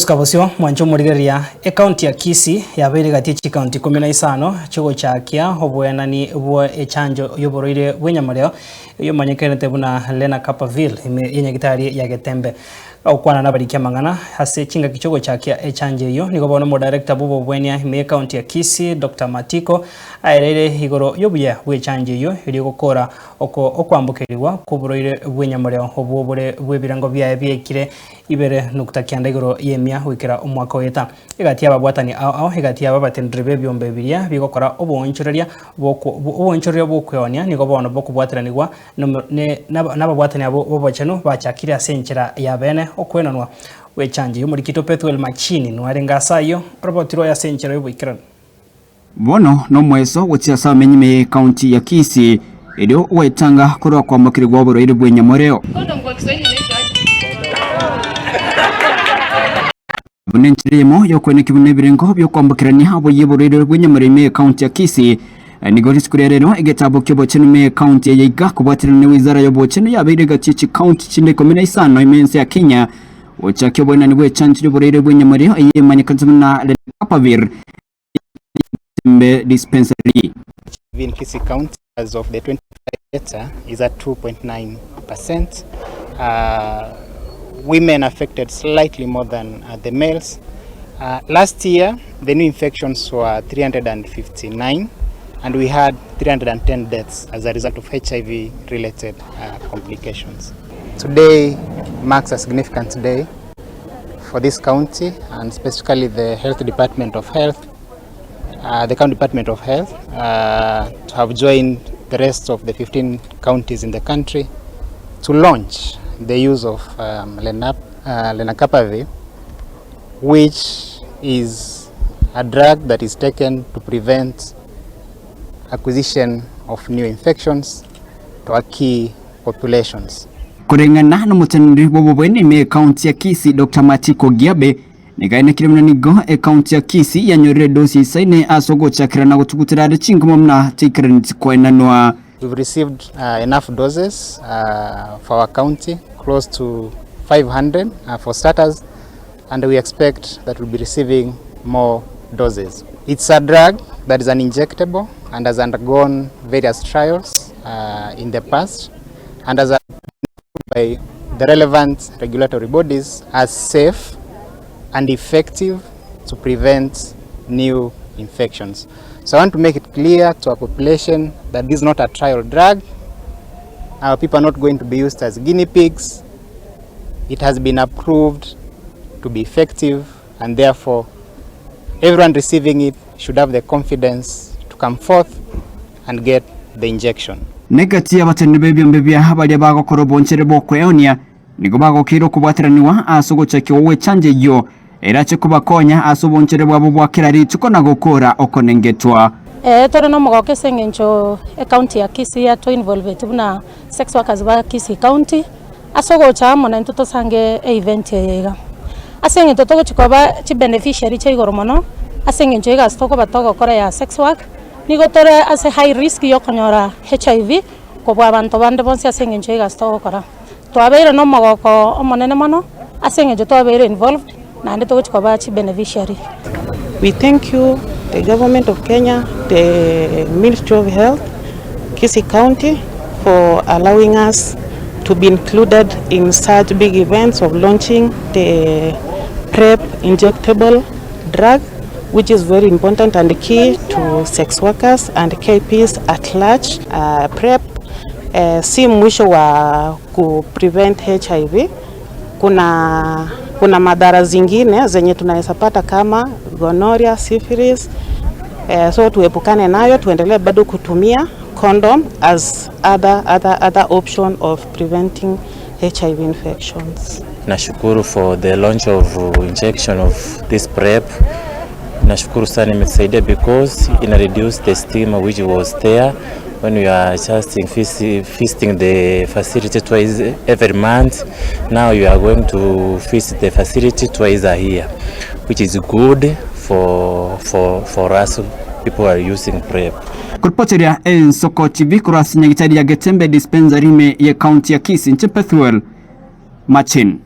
Togosuka bosio, mwanche omorigereria, Ekaunti ya Kisii yabeire egati ye chikaunti ikomi na isano chiogochakia oboenani bwa echanjo y'oborwaire bw'enyamoreo eyio emanyekanete buna Lenacapavir ime y'enyagitari ya Getembe. Gokwana nabariki amang'ana ase chingaki chiogochakia echanjo eyio, nigo bono omodirector bw'obobwenia ime y'ekaunti ya Kisii Doctor Matiko aereire igoro y'obuya bw'echanjo eyio erio gokora oko okwambokerigwa kw'oborwaire bw'enyamoreo obwo bore bw'ebirengo biaye biaikire Ibere nukta kianda igoro y'emia goikera omwaka oeta. Egati y'ababwatani ao ao egati yabo abateneneri b'ebiombe biria bigokora oboonchoreria oboonchoreria bw'okweonia nigo bono bokobwateranigwa nababwatani abwo b'obochenu bachakire ase enchera ya beene okwenanwa gw'echanjo y'omorikito Pethuel Machini noarenge ase ayio orobotirwe ase enchera y'oboikeranu. Bono nomoeso gochia ase abamenyi b'ecounty ya Kisii, erio gwetanga korwa kwambokerigwa oborwaire bw'enyamoreo. Buna enchera eyemo y'okoenekia buna ebirengo bi'okwambokerania oboyia oborwaire bw'enyamoreo ime y'ecounty ya Kisii, nigo rituko ria rero egetabu ki'obochenu ime y'ecounty eye iga kobwaterana ne wizara y'obochenu yabeire egati ye chicounty chinde ikomi na isano ime y'ense ya Kenya gochakia oboenani bw'echanjo y'oborwaire bw'enyamoreo eye emanyekanete buna Lenacapavir. Getembe Dispensary. In Kisii County as of the 25 data is at 2.9 percent. Uh, women affected slightly more than uh, the males. Uh, last year, the new infections were 359 and we had 310 deaths as a result of HIV related uh, complications. Today marks a significant day for this county and specifically the Health Department of Health, uh, the County Department of Health, uh, to have joined the rest of the 15 counties in the country to launch the use of um, Lenap, uh, lenacapavir, which is a drug that is taken to prevent acquisition of new infections to our key populations. Koreng'ana nomoteneneri bw'oboboeni ime y'ecounty ya Kisii Doctor Matiko Giabe, nigo aenekire buna nigo ecounty ya Kisii yanyorire edosi eisaine ase ogochakera na gotugutera are chinkuma buna teikeraneti koenanwa. We've received uh, enough doses uh, for our county, close to 500 uh, for starters, and we expect that we'll be receiving more doses. It's a drug that is an injectable and has undergone various trials uh, in the past and has by the relevant regulatory bodies as safe and effective to prevent new infections. So I want to make it clear to our population that this is not a trial drug. Our people are not going to be used as guinea pigs. It has been approved to be effective and therefore everyone receiving it should have the confidence to come forth and get the injection. Negati y'abateneneri b'ebiombe bia baria bagokora obonchere bw'okweonia nigo bagokeire okobwateranigwa ase ogochakigwa gw'echanjo eyio erache kobakonya ase obonchere bwabo bwa kera rituko na gokora okonengetwa. Ee, tore nomogoko ase eng'encho ecounty ya Kisii yato involveti buna sex workers ba Kisii county. Ase ogocha amo naintwe tosange e-event eye iga. Ase eng'encho togochia koba chibeneficiary chia igoro mono, ase eng'encho egasi tokoba togokora ya sex work, nigo tore ase high risk ya okonyora HIV kobua abanto bande bonsi ase eng'encho y'egasi togokora. Twabeire na omogoko omonene mono, ase eng'encho twabeire involved, naende togochia koba chibeneficiary. We thank you the government of Kenya, the Ministry of Health, Kisii County for allowing us to be included in such big events of launching the PrEP injectable drug which is very important and key to sex workers and KPs at large. Uh, PrEP uh, si mwisho wa ku prevent HIV. Kuna, kuna madhara zingine zenye tunaweza pata kama gonorrhea, syphilis. Eh, so tuepukane nayo, tuendelee bado kutumia condom as other, other, other option of preventing HIV infections. Nashukuru for the launch of injection of this PrEP. Nashukuru sana imetusaidia because ina reduce the stigma which was there when we are just visiting the facility twice every month. Now you are going to visit the facility twice a year, which is good for, for, for us people who are using PrEP. Koripoteria Ensoko TV korwa ase nyagitari ya Getembe Dispensary ime ye county ya Kisii, inche Pethuel Machin.